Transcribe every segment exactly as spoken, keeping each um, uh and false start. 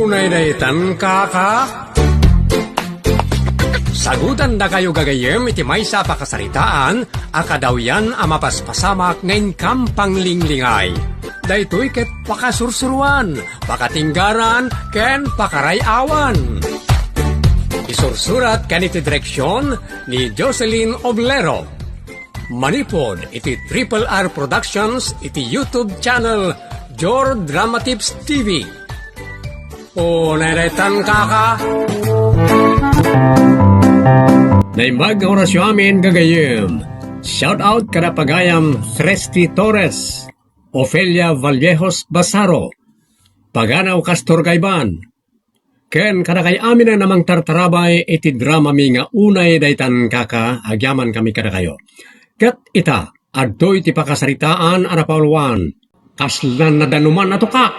Unay daytan, kaka? Sagutandakayo gagayyem iti maysa a pakasaritaan a kadawyan a mapaspasamak nga inkam panglinglingay. Daytoy ket pakasursuruan, pakatinggaran, ken pakaray-awan. Isursurat ken iti direksyon ni Jocelyn Oblero. Manipud iti Triple R Productions iti YouTube channel Jor Drama Tips T V. Unay daytan, kaka. Naimbag nga orasyo amin, gagayyem. Shout out kada pagayam Thresti Torres, Ofelia Vallejos Basaro, Paganaw Castor Gaiban, ken kadakay amin a mangtartarabay iti dramami nga Unay Daytan, kaka, agyamankami kadakayo. Ket ita, adtoy ti pakasaritaan a napauluan, Kasla Nadanuman a Tukak.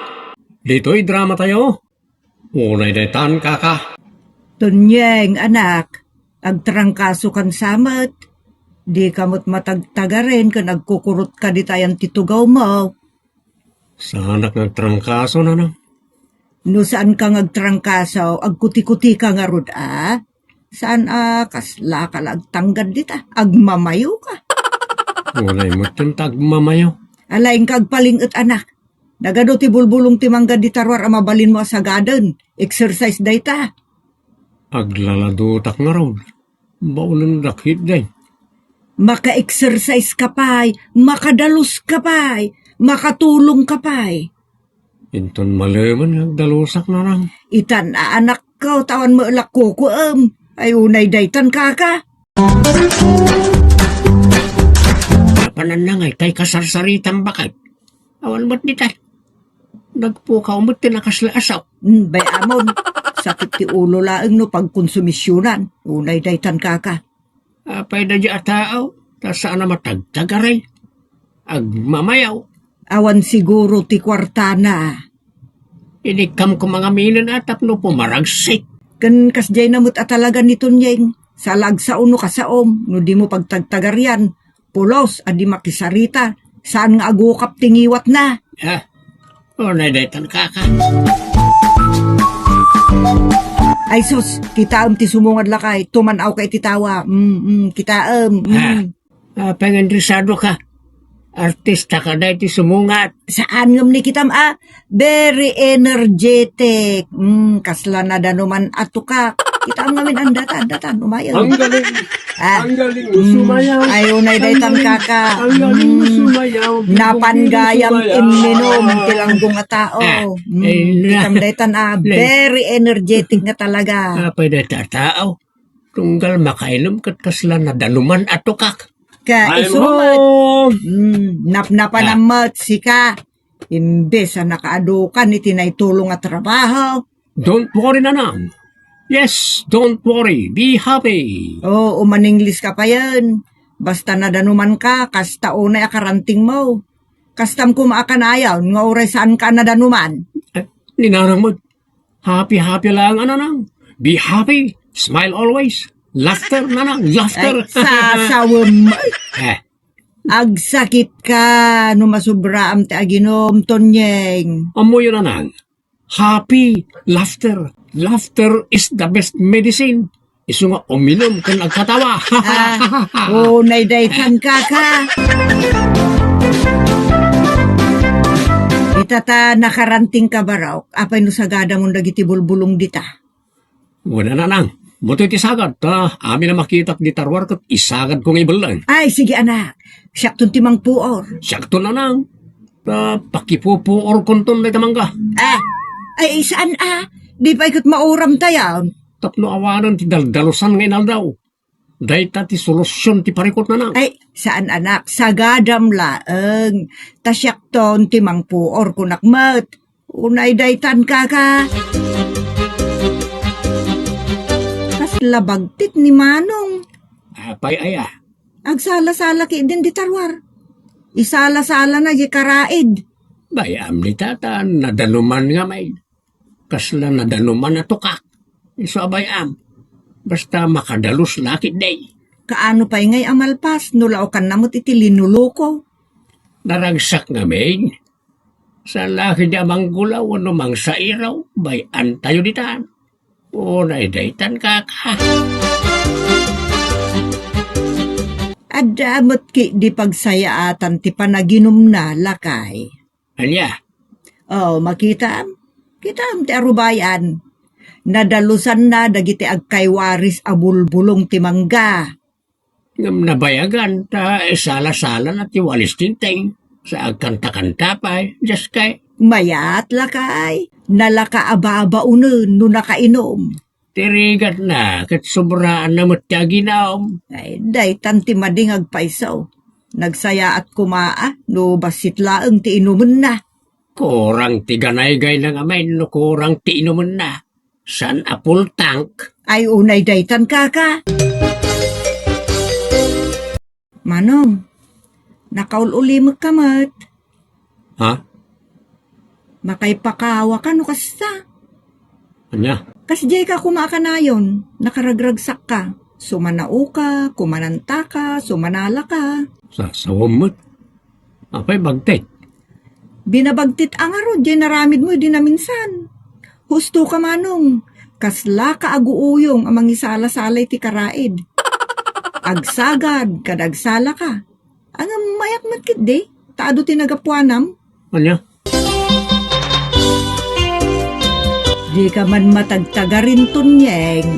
Ditoy dramatayo, Unay daytan, kaka. Tunyeng, anak, agtrangkasokan sa met. Dika met matagtagaren ken agkukurotka ditayan ti tugawmo. Saanak nga agtrangkaso, nanang. No saanka nga agtrangkaso, agkutikutika ngarud, a? Saan a kaslaka la agtanggad dita? Agmamayoka. Unay met ta agmamayo. Alaingka agpaling-et, anak. Nagadu ti bulbulong ti mangga dita ruar a mabalinmo a sagaden. Exercise dayta. Aglaladotak ngarud. Baonen dakit day. Maka-exercise ka pay, makadalus ka pay, makatulong ka pay. Inton malemen nga agdalusak, nanang. Itan a anakko, ta awan met la kukuem. Ay, unay daytan, kaka. Napanan na ngay, tay kasarsaritan baket. Awan met ditan. Nagpukaw met ti nakasla a sao. Hmm, bay-amon. Sakit ti ulo laeng no pagkonsumisionan. Unay daytan, kaka. Apay daydiay a tao, ta saan a matagtagaray. Agmamayaw. Awan siguro ti kuartana. Inikkam ko mangaminen a tapno pumaragsik. Ken kasdiay na met a talaga ni Tunyeng. Salagsaw no kasaom, no dimo pagtagtagarian. Pulos a di makisarita, saan nga agukap ti ngiwatna. Ah, unay daytan, kaka. Ay sus, kitaem ti sumungad lakay, tuman-awka iti tawa. Mm, mm, kitaem. Mm. Ah, ah, panginrisado ka. Artista ka dayta ti sumungad. Saan ngem ni kitam a Very energetic. Mm, kasla nadanuman a tukak. Kitaem ngamin, andatan, andatan, umayen. Ang galing. Ah. Ang galing mo sumayaw. Ay, unay daytan, kaka. Ang galing mo sumayaw. Napan gayam imminom ti langgong a tao. Ah. Mm, ay, na. Kitam daytan, ah, very energetic nga talaga. Apay dayta a tao. Tunggal makainom ket kasla nadanuman a tukak. Ka isu met. Mm, napnapanam met sika. Imbes a nakaadukan iti naitulong a trabaho. Don't worry, nanang. Yes, don't worry. Be happy. Oo, maninglis ka payen. Basta nadanuman ka, kasta unay a karanting mo. Kastam koma a kanayon nga uray saan ka a nadanuman. Eh, ninarang mo. Happy-happy lang, a, nanang. Be happy. Smile always. Laughter, nanang. Laughter. Ay, sasawem. Eh. Agsakit ka no masubraam ti aginom, Tonyeng. Ammoyo, nanang. Happy. Laughter. Laughter is the best medicine. Isu nga uminom ken agkatawa. Ah, oh, naydaytan, kaka. Ita ta nakaranting ka, barok. Apay no sagadamon dagiti bulbulong dita? Wen a, nanang. Daytoy ti sagad, ta amin a makitak dita ruar ket isagad ko nga ibelleng. Ay, sige, anak. Siakton ti mangpuor. Siakton, nanang. Ta pakipupuor konton dayta mangga. Ah, ay, saan a? Di pay ket mauram tayon. Tapno awanen ti daldalusan nga inaldaw. Dayta ti solusion ti parikut, nanang. Ay, saan, anak, sagadam laeng. Ta siakton ti mangpuor, kunak met. Unay daytan, kaka. Kasla bagtit ni Manong. Apay aya? Agsala-sala ketdin dita ruar. Isala-sala na di karaid. Bay-am ni tata, nadanuman nga may. Kasla nadanuman a tukak. Isu a bay-am. Basta makadalus la ketdi. Kaano pay ngay a malpas no laokanna met iti linuluko? Naragsak ngamin. Saan la ketdi a manggulaw wenno mangsairaw, bay-antayo ditan. Unay daytan, kaka. Adda met ketdi pagsayaatan ti panaginumna, lakay. Ania? Oh, makitam? Kitam ti arubayan. Nadalusanna dagiti agkaywaris a bulbulong ti mangga. Ngem nabayagan ta isala-salana ti walis tingting. Sa agkanta-kanta pay, Diyos kay. Mayat, lakay. Nalaka a babaonen no nakainum. Ti rigatna, ket sobraanna met ti aginum. Ay, daytan ti madingag payso. Nagsayaat koma a, no bassit laeng ti inumenna. Kurang ti ganaygayna ngamin no kurang ti inumenna. Saan a full tank? Ay, unay daytan, kaka. Manong, nakaul-ulimekka met. Ha? Makaipakawaka no kasta. Ania? Kasdiay ka koma a kanayon, nakaragragsakka. Sumanaoka, kumanantaka, sumanalaka. Sasawem met. Apay bagtit? Binabagtit a ngarud, diay naramidmo idi naminsan. Husto ka, Manong. Kasla ka aguuyong a mangisala-sala iti karaid. Agsagad, kada agsalaka. Ngem mayak met ketdi, ta adu ti nagapuanam. Ania? Dika man matagtagarin, Tonyeng.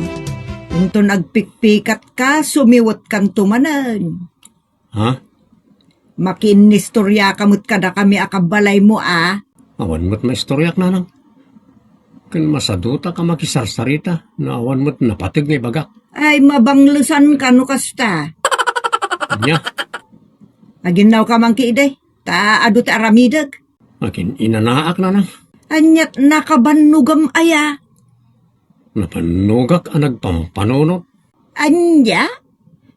Inton agpikpikat ka, sumiwet kanto manen. Ha? Makiinnistoriaka met kadakami a kabbalaymo a. Awan met maistoriak, nanang. Ken masadutak a makisarsarita no awan met napateg nga ibagak. Ay, mabanglesanka no kasta. Ania? Aginnawka man ketdi, ta adu ti aramidek. Agin-inanaak, nanang. Aniat nakabannogam aya? Nabannogak a nagpampanunot. Ania?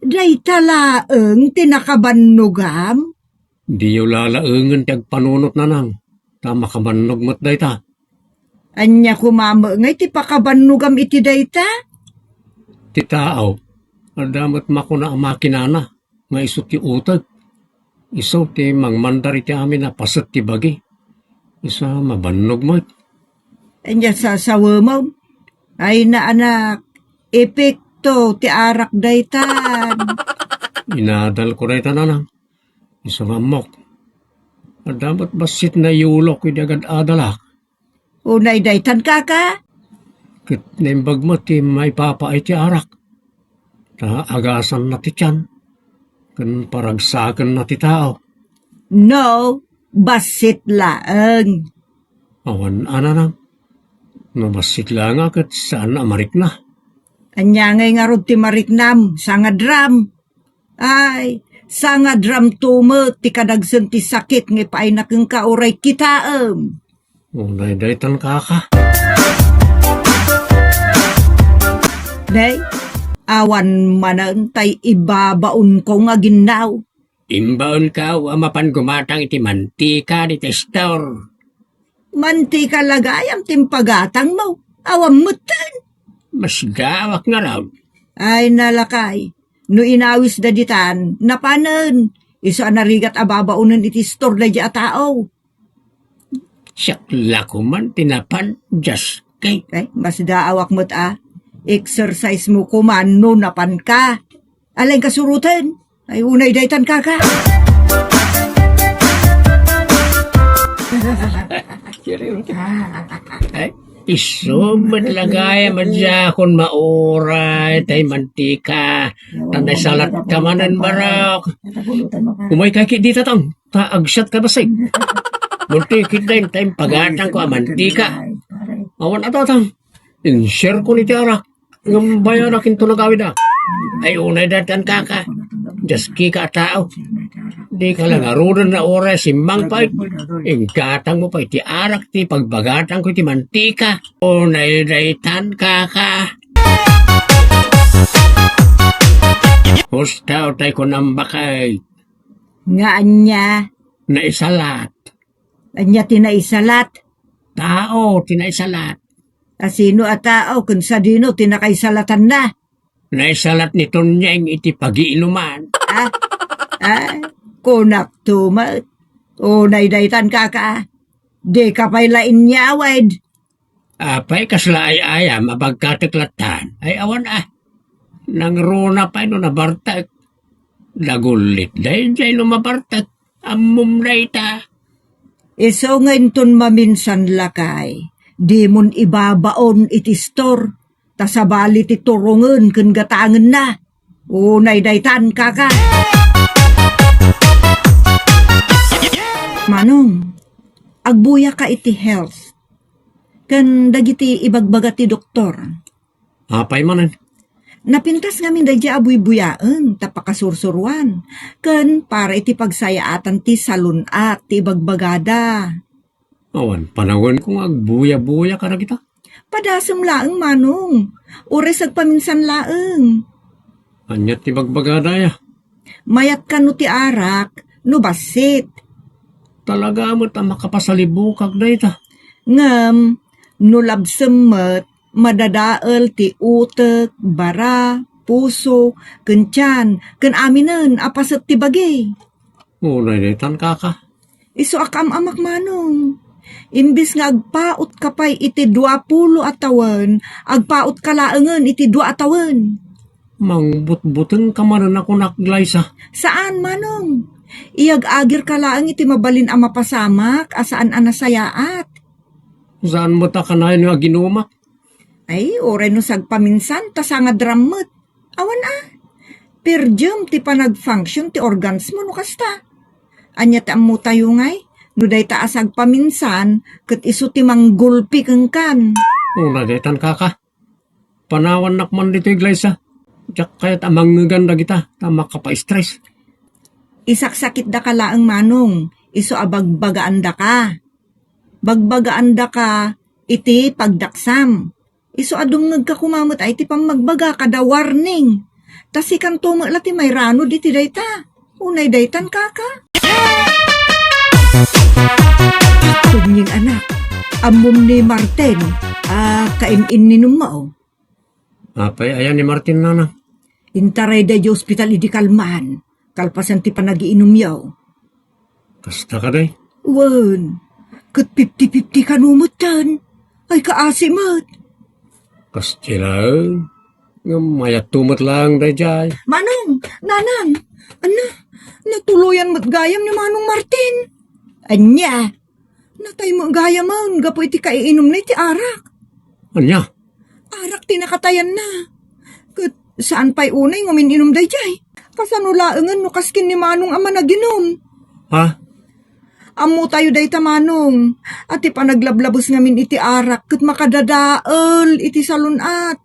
Dayta laeng ti nakabannogam? Diyo lalaengen ti agpanunot, nanang, ta makabannog met dayta. Ania koma met ngay ti pakabannogam iti dayta? Ti tao, adda met makuna a makinana nga isu ti uteg. Isu ti mangmandar iti amin a paset ti bagi. Isu a mabannog met. Ania sasawemem? Ay, naanak, epekto ti arak daytan. Inadalko dayta, nanang. Isu nga ammok. Adda met bassit nayulok idi agad-adalak. Unay daytan, kaka? Ket naimbag met ti maipapaay ti arak. Ta agasanna ti tian, ken paragsakenna ti tao. No, bassit laeng. Awan a, nanang. No bassit laeng a ket saan a marikna. Ania ngay ngarud ti mariknam, sangadram? Ay, sangadramto met ti kadagsen ti sakit nga ipaayna kenka uray kitaem. Unay daytan, kaka. Nay, awan manen tay ibabaonko nga ginnaw. Imbaonko a mapan gumatang iti mantika dita istor. Mantika la gayam ti impagatangmo. Awan metten. Masdaawak ngarud. Ay, nalakay. No inawisda ditan, napanen. Isu a narigat a babaonen iti istorda diay a tao. Siak la koman ti napan, Diyos kay. Ay, masdaawak met a. Exercise mo koman no napanka. Alaen kasuroten. Ay, unay daytan, kaka. Ay, isu met la gayam a diakon mauray tay mantika. Ta naisalat ka manen, barok. Umayka ketdi, tatang. Ta agsiat ka bassit. Mantika dayta impagatangko a mantika. Awan a, tatang. Inserko iti arak. Ngem bayanak inton agawid a. Ay, unay daytan, kaka. Diyos kika a tao. Dika la ngaruden a uray simmangpet. Inggatangmo pay ti arak ti pagbagatangko iti mantika. Unay daytan, kaka. Husto tay kunam, baket. Nga ania? Naisalat. Ania ti naisalat? Tao ti naisalat. A sino a tao ken sadino ti nakaisalatanna? Naisalat ni Tonyeng iti pagiinuman. Ah? Ah? Kunakto met. Unay daytan, kaka. Dika pay la inyawid. Apay, kasla ay-ayam a bagkatek lattan? Ay, awan a. Nangruna pay no nabartek. Nagullit daydiay no mabartek. Ammom dayta. Isu nga inton maminsan lakay, dimon ibabaon iti store, ta sabali ti turongen ken gatangenna. Unay daytan, kaka. Manong, agbuyaka iti health ken dagiti ibagbaga ti doktor. Apay manen? Napintas ngamin daydiay a buybuyaen ta pakasursuroan, ken para iti pagsayaatan ti salun-at ti ibagbagada. Awan panawenko nga agbuya-buya kadagita. Padasem laeng, Manong. Uray sagpaminsan laeng. Ania ti bagbagada, ya? Mayat kano ti arak no bassit. Talaga met a makapasalibukak dayta. Ngem, no labsem met, madadael ti utek, bara, puso, ken tian, ken aminen a paset ti bagi. Unay daytan, kaka. Isu a kaam-amak, Manong. Imbes nga agpaotka pay iti duapulo a tawen, agpaotka laengen iti dua a tawen. Mangbutbutengka manen a kunak, Glyza. Saan, Manong. Iyag-agirka laeng iti mabalin a mapasamak a saan a nasayaat. Saan met a kanayon nga aginumak? Ay, uray no sagpaminsan, ta sangadram met. Awan a. Per diem ti panag-function ti organs mo no kasta. Ania ti ammotayo ngay? No dayta a sagpaminsan, ket isu ti manggulpi kenkan. Unay daytan, kaka. Panawannak man ditoy, Glyza. Diak kayat a mangngegan dagita, ta makapa-stress. Isaksakitdaka laeng, Manong, isu a bagbagaandaka. Bagbagaandaka iti pagdaksam. Isu a dumngegka koma met ay ti pammagbaga kada warning. Ta sikanto met la ti mairanod iti dayta. Unay daytan, kaka. Tunying anak, ammom ni Martin a kain-inninummo? Apay aya ni Martin, nana? Intarayda idiay ospital idi kalman, kalpasan ti panagiinumyo. Kasta kadi? Wen, ket fifty fifty kano metten. Ay, kaasi met. Kasta laeng. Ngem mayatto met laeng daydiay. Manong, nanang, anna, natuloyan met gayam ni Manong Martin. Ania? Natay met gayamen gapu iti kaiinumna iti arak. Ania? Arak ti nakatayanna. Ket saan pay unay nga umin-inum daydiay. Kasano laengen no kas ken ni Manong a managinum? Ha? Ammotayo dayta, Manong, a ti panaglablabes ngamin iti arak ket makadadael iti salun-at.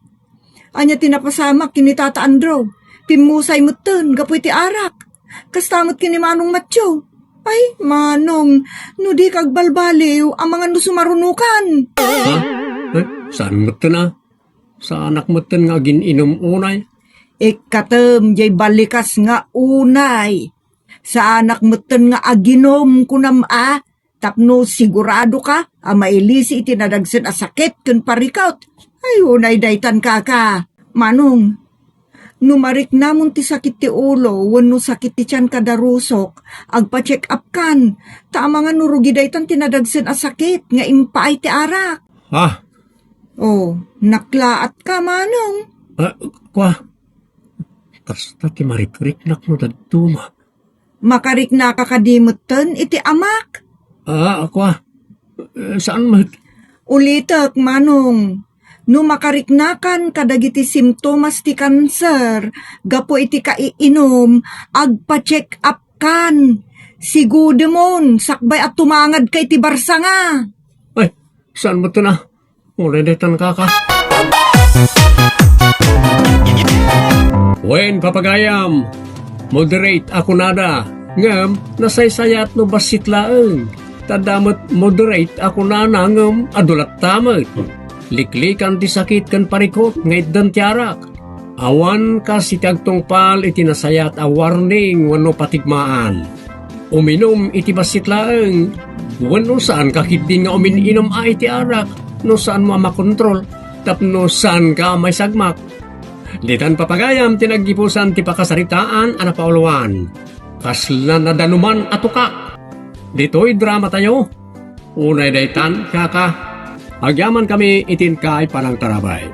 Ania ti napasamak ken ni Tata Andrew? Pimmusay metten gapu iti arak. Kasta met ken ni Manong Matthew. Ay, Manong, no dika agbalbaliw, amangan no sumarunokan. Ha? Eh, saan metten a? Saanak metten nga agin-inum unay? Ikkatem diay balikas nga unay. Saanak metten nga aginum, kunam a? Tapno siguradoka a mailisi iti nadagsen a sakit ken parikut. Ay, unay daytan, kaka. Manong, no mariknamon ti sakit ti ulo wenno sakit ti tian kada rusok, agpa-check up kan. Ta amangan no rugi daytan ti nadagsen a sakit nga impaay ti arak. Ha? Oh, naklaatka, Manong. Ah, kwa. Kasta ti marikriknak no dadduma. Makariknaka kadi metten iti amak? Ah, akua. Eh, saan met? Ulitek, Manong. No makariknakan kadagiti simptomas ti kanser gapu iti kaiinum, agpa-check up kan. Sigudemon, sakbay a tumangadka iti barsanga. Ay, saan met na? Uray daytan, kaka. Wen, papagayam, moderate a kunada, ngem nasaysayaat no bassit laeng. Ta adda met moderate a kunana ngem adu latta met. Liklikan ti sakit ken parikut nga itdan ti arak. Awan kas iti agtungpal iti nasayaat a warning wenno patigmaan. Uminum iti bassit laeng, wenno saanka ketdi nga umin-inum a iti arak no saanmo a makontrol tapno saanka a maisagmak. Ditan, papagayam, ti naggipusan ti pakasaritaan a napauluan. Kasla nadanuman a tukak. Ditoy dramatayo, Unay daytan, kaka. Agyamankami iti inkaay panangtarabay.